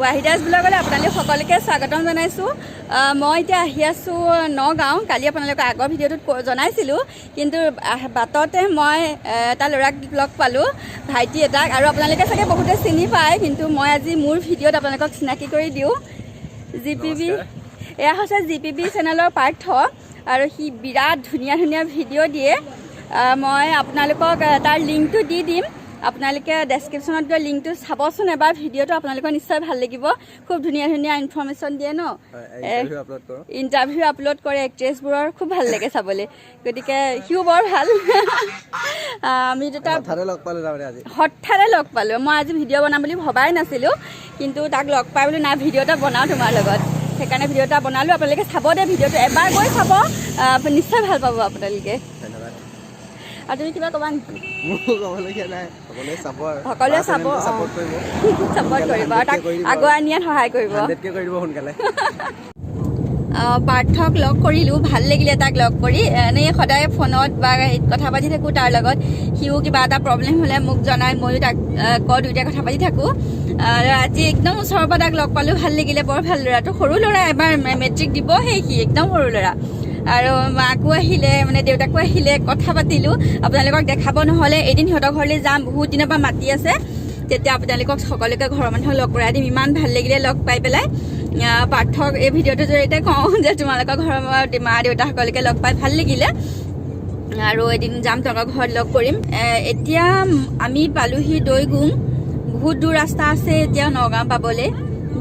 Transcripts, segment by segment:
ৱাহিদাজ ব্লগলৈ আপোনালোক সকলোকে স্বাগতম জনাইছোঁ। মই এতিয়া আহি আছোঁ নগাঁও। কালি আপোনালোকক আগৰ ভিডিঅ'টোত জনাইছিলোঁ, কিন্তু বাটতে মই এটা ল'ৰাক লগ পালোঁ, ভাইটি এটাক। আৰু আপোনালোকে চাগে বহুতে চিনি পায়, কিন্তু মই আজি মোৰ ভিডিঅ'ত আপোনালোকক চিনাকি কৰি দিওঁ। জিপিবি নমস্কাৰ। এয়া হৈছে জিপিবি চেনেলৰ পাৰ্থ আৰু সি বিৰাট ধুনীয়া ধুনীয়া ভিডিঅ' দিয়ে। মই আপোনালোকক তাৰ লিংকটো দি দিম। আপোনালোকে ডেছক্ৰিপশ্যনত গৈ লিংকটো চাবচোন এবাৰ। ভিডিঅ'টো আপোনালোকৰ নিশ্চয় ভাল লাগিব। খুব ধুনীয়া ধুনীয়া ইনফৰ্মেশ্যন দিয়ে ন? ইণ্টাৰভিউ আপলোড কৰোঁ। ইণ্টাৰভিউ আপলোড কৰে এক্ট্ৰেছবোৰৰ, খুব ভাল লাগে চাবলৈ। গতিকে সিও বৰ ভাল। আমি দুটা হঠাতে লগ পালোঁ তাৰমানে আজি। হঠাতে লগ পালোঁ। মই আজি ভিডিঅ' বনাম বুলি ভবাই নাছিলোঁ, কিন্তু তাক লগ পাই বোলো নাই, ভিডিঅ' এটা বনাওঁ তোমাৰ লগত। সেইকাৰণে ভিডিঅ' এটা বনালোঁ। আপোনালোকে চাব দেই ভিডিঅ'টো, এবাৰ গৈ চাব, নিশ্চয় ভাল পাব আপোনালোকে। ধন্যবাদ। আৰু তুমি কিবা ক'বা নেকি? মোৰ ক'বলগীয়া নাই, সকলোৱে চাব আৰু। সকলোৱে চাব। ছাপোৰ্ট কৰিব। ছাপৰ্ট কৰিব আৰু তাক কৰি দিব। আগুৱাই নিয়াত সহায় কৰিব। 100K কৰি দিব সোনকালে। পাৰ্থক লগ কৰিলোঁ, ভাল লাগিলে তাক লগ কৰি। এনেই সদায় ফোনত বা হেৰিত কথা পাতি থাকোঁ তাৰ লগত। সিও কিবা এটা প্ৰব্লেম হ'লে মোক জনায়, ময়ো তাক কওঁ, দুয়োটাই কথা পাতি থাকোঁ। আৰু আজি একদম ওচৰৰ পৰা তাক লগ পালোঁ, ভাল লাগিলে। বৰ ভাল ল'ৰাটো। সৰু ল'ৰা, এবাৰ মেট্ৰিক দিব সেই সি, একদম সৰু ল'ৰা। আৰু মাকো আহিলে, মানে দেউতাকো আহিলে, কথা পাতিলোঁ। আপোনালোকক দেখাব নহ'লে। এদিন সিহঁতৰ ঘৰলৈ যাম, বহুত দিনৰ পৰা মাতি আছে। তেতিয়া আপোনালোকক সকলোকে, ঘৰৰ মানুহক লগ কৰাই দিম। ইমান ভাল লাগিলে লগ পাই পেলাই। পাৰ্থক এই ভিডিঅ'টোৰ জৰিয়তে কওঁ যে তোমালোকৰ ঘৰৰ মা দেউতা সকলোকে লগ পাই ভাল লাগিলে আৰু এদিন যাম, তোমালোকৰ ঘৰত লগ কৰিম। এতিয়া আমি পালোহি দৈগুং। বহুত দূৰ ৰাস্তা আছে এতিয়া নগাঁও পাবলৈ।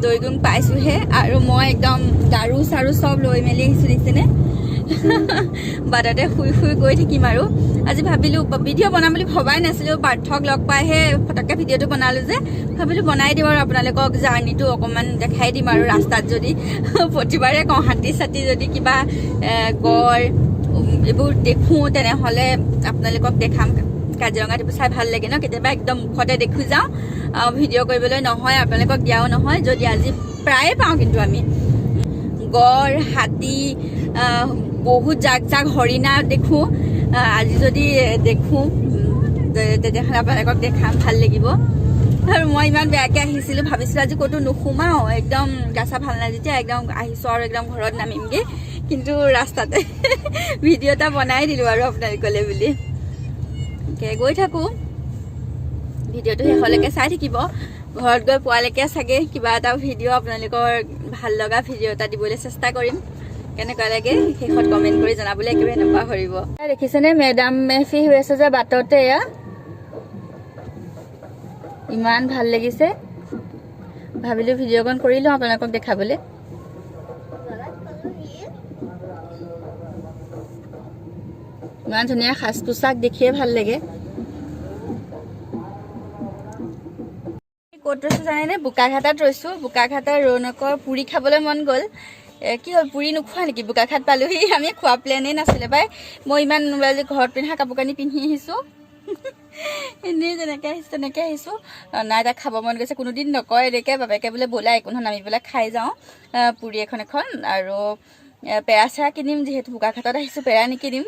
দৈগুং পাইছোহে আৰু মই একদম গাৰু চাৰু চব লৈ মেলি আহিছোঁ, দেখিছেনে? বাটতে শুই শুই গৈ থাকিম। আৰু আজি ভাবিলোঁ, ভিডিঅ' বনাম বুলি ভবাই নাছিলোঁ, পাৰ্থক লগ পাইহে ফটককৈ ভিডিঅ'টো বনালোঁ যে ভাবিলোঁ বনাই দিম আৰু আপোনালোকক জাৰ্ণিটো অকণমান দেখাই দিম। আৰু ৰাস্তাত যদি, প্ৰতিবাৰে কওঁ, হাতী চাতী যদি কিবা গঁড় এইবোৰ দেখোঁ, তেনেহ'লে আপোনালোকক দেখাম। কাজিৰঙাত এইবোৰ চাই ভাল লাগে ন? কেতিয়াবা একদম মুখতে দেখি যাওঁ, ভিডিঅ' কৰিবলৈ নহয়, আপোনালোকক দিয়াও নহয়। যদি আজি প্ৰায়ে পাওঁ, কিন্তু আমি গড়, হাতী, বহুত জাক জাক হৰিণা দেখোঁ। আজি যদি দেখোঁ, তেতিয়াহ'লে আপোনালোকক দেখাম, ভাল লাগিব। আৰু মই ইমান বেয়াকৈ আহিছিলোঁ, ভাবিছিলোঁ আজি ক'তো নোসোমাওঁ, একদম গা চা ভাল নাই যেতিয়া একদম আহিছোঁ আৰু একদম ঘৰত নামিমগৈ। কিন্তু ৰাস্তাতে ভিডিঅ' এটা বনাই দিলোঁ আৰু আপোনালোকলৈ বুলি। গৈ থাকোঁ, ভিডিঅ'টো শেষলৈকে চাই থাকিব। ঘৰত গৈ পোৱালৈকে চাগে কিবা এটা ভিডিঅ', আপোনালোকৰ ভাল লগা ভিডিঅ' এটা দিবলৈ চেষ্টা কৰিম। কেনেকুৱা লাগে শেষত কমেণ্ট কৰি জনাবলৈ একেবাৰে নাপাহৰিব। দেখিছেনে, মেডাম মেফি হৈ আছে যে বাটতে। এয়া ইমান ভাল লাগিছে, ভাবিলোঁ ভিডিঅ' অকণ কৰি লওঁ আপোনালোকক দেখাবলৈ। ইমান ধুনীয়া সাজ পোছাক, দেখিয়ে ভাল লাগে। ক'ত ৰৈছোঁ জানেনে? বোকাখাতাত ৰৈছোঁ। বোকাখাতৰ ৰৌনকৰ পুৰি খাবলৈ মন গ'ল। কি হ'ল, পুৰি নোখোৱা নেকি? বোকাখাত পালোহি আমি, খোৱা প্লেনেই নাছিলে পাই। মই ইমান আজি ঘৰত পিন্ধা কাপোৰ কানি পিন্ধি আহিছোঁ, এনেই যেনেকৈ আহিছোঁ তেনেকৈ আহিছোঁ। নাই, তাক খাব মন গৈছে, কোনোদিন নকয় এনেকৈ। বাপেকে বোলে ব'লা, একো নহয়, নামি পেলাই খাই যাওঁ পুৰি এখন এখন। আৰু পেৰা চেৰা কিনিম, যিহেতু বোকাখাতত আহিছোঁ, পেৰা নিকিনিম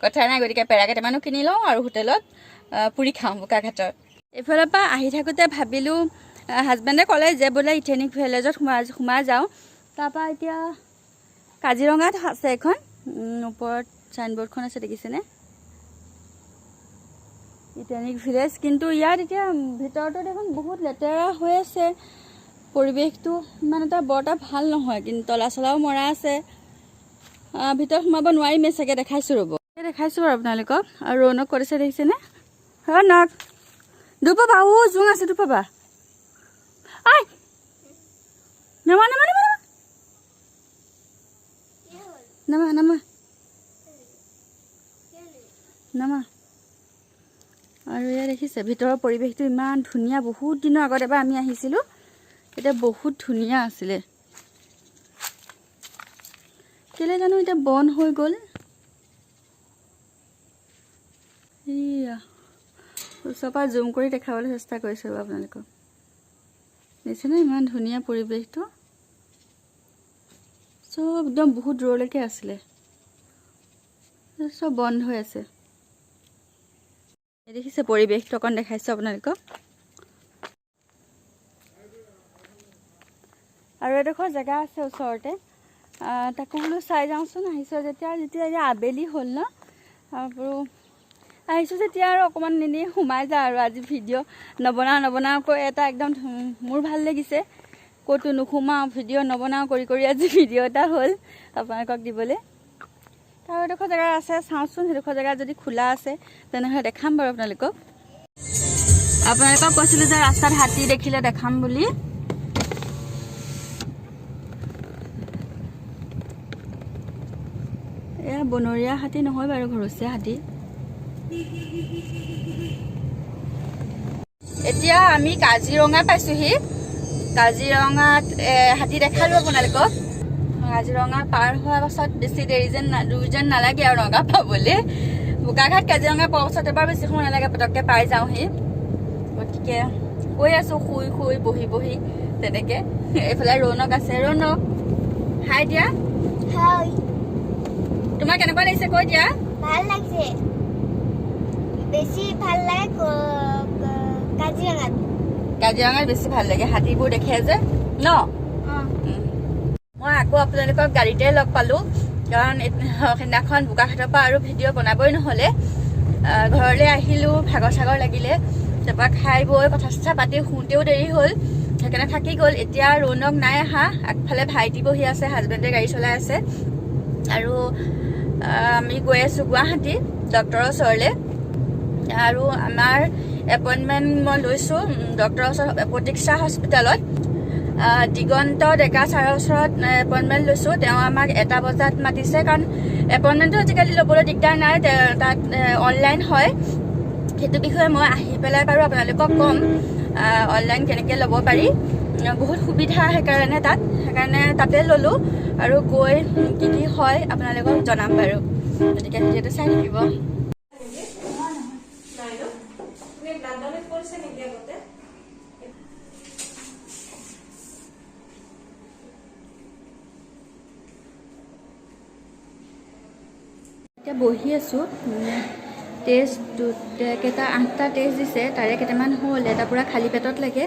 কথা নাই। গতিকে পেৰা কেইটামানো কিনি লওঁ আৰু হোটেলত পুৰি খাওঁ বোকাখাতৰ। এইফালৰ পৰা আহি থাকোঁতে ভাবিলোঁ, হাজবেণ্ডে ক'লে যে বোলে ইথেনিক ভিলেজত সোমাই সোমাই যাওঁ। তাৰপৰা এতিয়া কাজিৰঙাত আছে এখন, ওপৰত চাইনবৰ্ডখন আছে, দেখিছেনে? ইটেনিক ভিলেজ। কিন্তু ইয়াত এতিয়া ভিতৰতো দেখোন বহুত লেতেৰা হৈ আছে, পৰিৱেশটো ইমান এটা বৰ এটা ভাল নহয়। কিন্তু তলা চলাও মৰা আছে, ভিতৰত সোমাব নোৱাৰিমেই চাগে। দেখাইছোঁ ৰ'ব, দেখাইছোঁ বাৰু আপোনালোকক। আৰু ৰৌনক ক'ত আছে দেখিছেনে? ৰৌনক, দুখ পাবা, অ' জোং আছে, দুখ পাবা। I, নমা নমা নমা নমা নমা নমা। আৰু এয়া দেখিছে, ভিতৰৰ পৰিৱেশটো ইমান ধুনীয়া। বহুত দিনৰ আগত এবাৰ আমি আহিছিলোঁ, তেতিয়া বহুত ধুনীয়া আছিলে। কেলৈ জানো এতিয়া বন্ধ হৈ গ'ল। এইয়া ওচৰৰ পৰা জুম কৰি দেখাবলৈ চেষ্টা কৰিছোঁ ৰ'ব আপোনালোকক। দেখিছেনে ইমান ধুনীয়া পৰিৱেশটো? চব একদম বহুত দূৰলৈকে আছিলে, চব বন্ধ হৈ আছে। এই দেখিছে, পৰিৱেশটো অকণ দেখাইছোঁ আপোনালোকক। আৰু এডোখৰ জেগা আছে ওচৰতে, তাকো বোলো চাই যাওঁচোন। আহিছোঁ যেতিয়া, যেতিয়া এতিয়া আবেলি হ'ল ন, আৰু আহিছোঁ যেতিয়া আৰু অকণমান এনেই সোমাই যাওঁ। আৰু আজি ভিডিঅ' নবনাওঁ নবনাওকৈ এটা একদম মোৰ ভাল লাগিছে, ক'তো নোসোমাওঁ ভিডিঅ' নবনাওঁ কৰি কৰি আজি ভিডিঅ' এটা হ'ল আপোনালোকক দিবলৈ। তাৰ এডোখৰ জেগা আছে, চাওঁচোন সেইডোখৰ জেগা যদি খোলা আছে তেনেহ'লে দেখাম বাৰু আপোনালোকক। আপোনালোকক কৈছিলোঁ যে ৰাস্তাত হাতী দেখিলে দেখাম বুলি। এয়া বনৰীয়া হাতী নহয় বাৰু, ঘৰচীয়া হাতী। এতিয়া আমি কাজিৰঙা পাইছোহি। কাজিৰঙাত হাতী দেখালো আপোনালোকক। কাজিৰঙা পাৰ হোৱাৰ পাছত বেছি দেৰি যেন দূৰ যেন নালাগে আৰু নগাঁও পাবলৈ। বোকাঘাট কাজিৰঙা পোৱাৰ পাছত এবাৰ বেছি সময় নালাগে, পটককৈ পাই যাওঁহি। গতিকে গৈ আছো শুই শুই বহি বহি তেনেকে। এইফালে ৰৌনক আছে। ৰৌনক হাই দিয়া। হাই। তোমাৰ কেনেকুৱা লাগিছে কৈ দিয়া। ভাল লাগিছে, বেছি ভাল লাগে কাজিৰঙাত। কাজিৰঙাত বেছি ভাল লাগে, হাতীবোৰ দেখে যে ন। মই আকৌ আপোনালোকক গাড়ীতে লগ পালো, কাৰণ সেইদিনাখন বোকাখাটৰ পৰা আৰু ভিডিঅ' বনাবই নহ'লে। ঘৰলৈ আহিলোঁ, ভাগৰ চাগৰ লাগিলে, তাৰপৰা খাই বৈ কথা চথা পাতি শুওঁতেও দেৰি হ'ল, সেইকাৰণে থাকি গ'ল। এতিয়া ৰৌনক নাই অহা, আগফালে ভাইটি বহি আছে, হাজবেণ্ডে গাড়ী চলাই আছে। আৰু আমি গৈ আছোঁ গুৱাহাটী ডক্টৰৰ ওচৰলৈ। আৰু আমাৰ এপইণ্টমেণ্ট মই লৈছোঁ ডক্টৰৰ ওচৰত, প্ৰতীক্ষা হস্পিটেলত দিগন্ত ডেকা ছাৰৰ ওচৰত এপইণ্টমেণ্ট লৈছোঁ। তেওঁ আমাক 1 বজাত মাতিছে, কাৰণ এপইণ্টমেণ্টটো আজিকালি ল'বলৈ দিগদাৰ নাই, তাত অনলাইন হয়। সেইটো বিষয়ে মই আহি পেলাই বাৰু আপোনালোকক ক'ম, অনলাইন কেনেকৈ ল'ব পাৰি। বহুত সুবিধা সেইকাৰণে তাত, সেইকাৰণে তাতে ল'লোঁ। আৰু গৈ কি কি হয় আপোনালোকক জনাম বাৰু, গতিকে ভিডিঅ'টো চাই থাকিব। এতিয়া বহি আছোঁ। টেষ্ট কেইটা 8টা টেষ্ট দিছে, তাৰে কেইটামান হ'ল। এটা পূৰা খালী পেটত লাগে,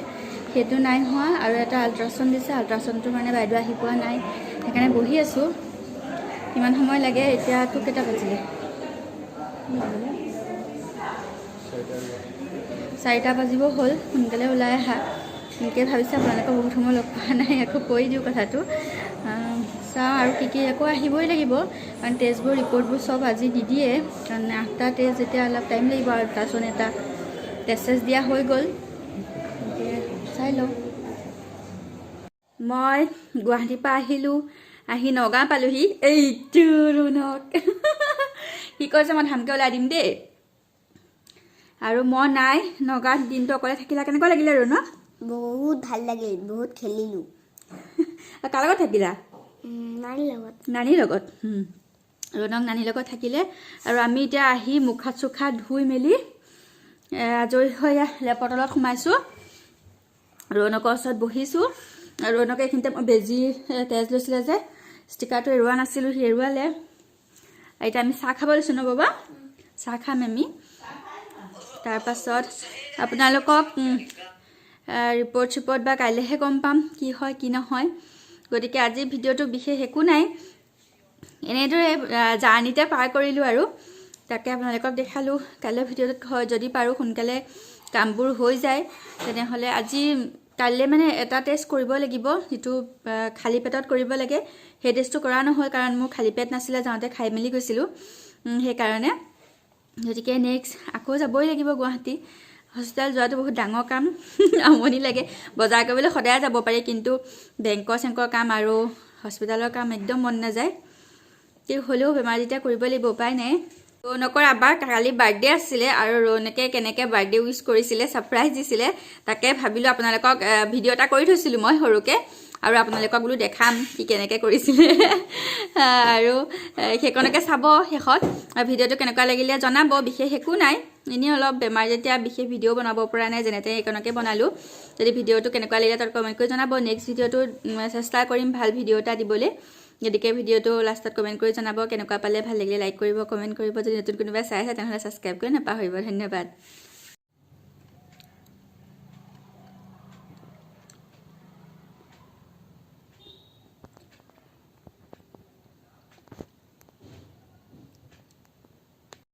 সেইটো নাই হোৱা। আৰু এটা আল্ট্ৰাচাউণ্ড দিছে, আল্ট্ৰাচাউণ্ডটো মানে বাইদেউ আহি পোৱা নাই, সেইকাৰণে বহি আছোঁ। কিমান সময় লাগে, এতিয়াতো কেইটা বাজিলে? 4টা বাজিব হ'ল। সোনকালে ওলাই আহা এনেকৈ ভাবিছে। আপোনালোকক বহুত সময় লগ পোৱা নাই, আকৌ কৈ দিওঁ কথাটো। চাওঁ আৰু কি কি আকৌ আহিবই লাগিব, কাৰণ টেষ্টবোৰ ৰিপৰ্টবোৰ চব আজি নিদিয়ে, কাৰণ 8টা টেষ্ট যেতিয়া অলপ টাইম লাগিব। আৰু আল্ট্ৰাচাউণ্ড এটা টেষ্ট চেষ্ট দিয়া হৈ গ'ল, গতিকে চাই লওঁ। মই গুৱাহাটীৰ পৰা আহিলোঁ, আহি নগাঁও পালোহি। এইটো ৰুণক সি কৈছে মই ধামকৈ ওলাই দিম দেই। আৰু মই নাই নগাঁৱত, দিনটো অকলে থাকিলা, কেনেকুৱা লাগিলে ৰুণক? বহুত ভাল লাগিল, বহুত খেলিলোঁ। কাৰ লগত থাকিলা? নানীৰ লগত। নানীৰ লগত। ৰুণক নানীৰ লগত থাকিলে। আৰু আমি এতিয়া আহি মুখ হাত চুখ হাত ধুই মেলি আজৰি হৈ লেপৰ তলত সোমাইছোঁ। ৰুণকৰ ওচৰত বহিছোঁ। ৰুণকে এইখিনিতে মই বেজি তেজ লৈছিলে যে, ষ্টিকাৰটো এৰুৱা নাছিলোঁ, সি এৰুৱালে। এতিয়া আমি চাহ খাব লৈছোঁ ন বাবা? চাহ খাম আমি। তাৰপাছত আপোনালোকক ৰিপৰ্ট চিপৰ্ট বা কাইলৈহে গম পাম কি হয় কি নহয়। গতিকে আজি ভিডিঅ'টো বিশেষ একো নাই, এনেদৰে জাৰ্ণিতে পাৰ কৰিলোঁ আৰু তাকে আপোনালোকক দেখালোঁ। কাইলৈ ভিডিঅ'টোত হয় যদি পাৰোঁ সোনকালে কামবোৰ হৈ যায় তেনেহ'লে আজি কাইলৈ মানে এটা টেষ্ট কৰিব লাগিব, যিটো খালী পেটত কৰিব লাগে। সেই টেষ্টটো কৰা নহ'ল, কাৰণ মোৰ খালী পেট নাছিলে, যাওঁতে খাই মেলি গৈছিলোঁ, সেইকাৰণে। গতিকে নেক্সট আকৌ যাবই লাগিব গুৱাহাটী। হস্পিটেল যোৱাটো বহুত ডাঙৰ কাম, আমনি লাগে। বজাৰ কৰিবলৈ সদায় যাব পাৰি, কিন্তু বেংকৰ চেংকৰ কাম আৰু হস্পিটেলৰ কাম একদম মন নাযায়। কিন্তু হ'লেও বেমাৰ যেতিয়া কৰিব লাগিব, উপায় নাই। ৰৌনকৰ আবাৰ কালি বাৰ্থডে আছিলে আৰু ৰৌনকে কেনেকৈ বাৰ্থডে উইচ কৰিছিলে, ছাৰপ্ৰাইজ দিছিলে, তাকে ভাবিলোঁ আপোনালোকক ভিডিঅ' এটা কৰি থৈছিলোঁ মই সৰুকৈ, আৰু আপোনালোকক বোলো দেখাম সি কেনেকৈ কৰিছিলে। আৰু সেইকণকে চাব শেষত। আৰু ভিডিঅ'টো কেনেকুৱা লাগিলে জনাব। বিশেষ একো নাই, এনেই অলপ বেমাৰ যেতিয়া বিশেষ ভিডিঅ' বনাব পৰা নাই, যেনে তেনে এইকণকে বনালোঁ। যদি ভিডিঅ'টো কেনেকুৱা লাগিলে তাত কমেণ্ট কৰি জনাব। নেক্সট ভিডিঅ'টো চেষ্টা কৰিম ভাল ভিডিঅ' এটা দিবলৈ। গতিকে ভিডিঅ'টো লাষ্টত কমেণ্ট কৰি জনাব কেনেকুৱা পালে, ভাল লাগিলে লাইক কৰিব, কমেণ্ট কৰিব। যদি নতুন কোনোবাই চাই আছে তেনেহ'লে ছাবস্ক্ৰাইব কৰি নাপাহৰিব। ধন্যবাদ।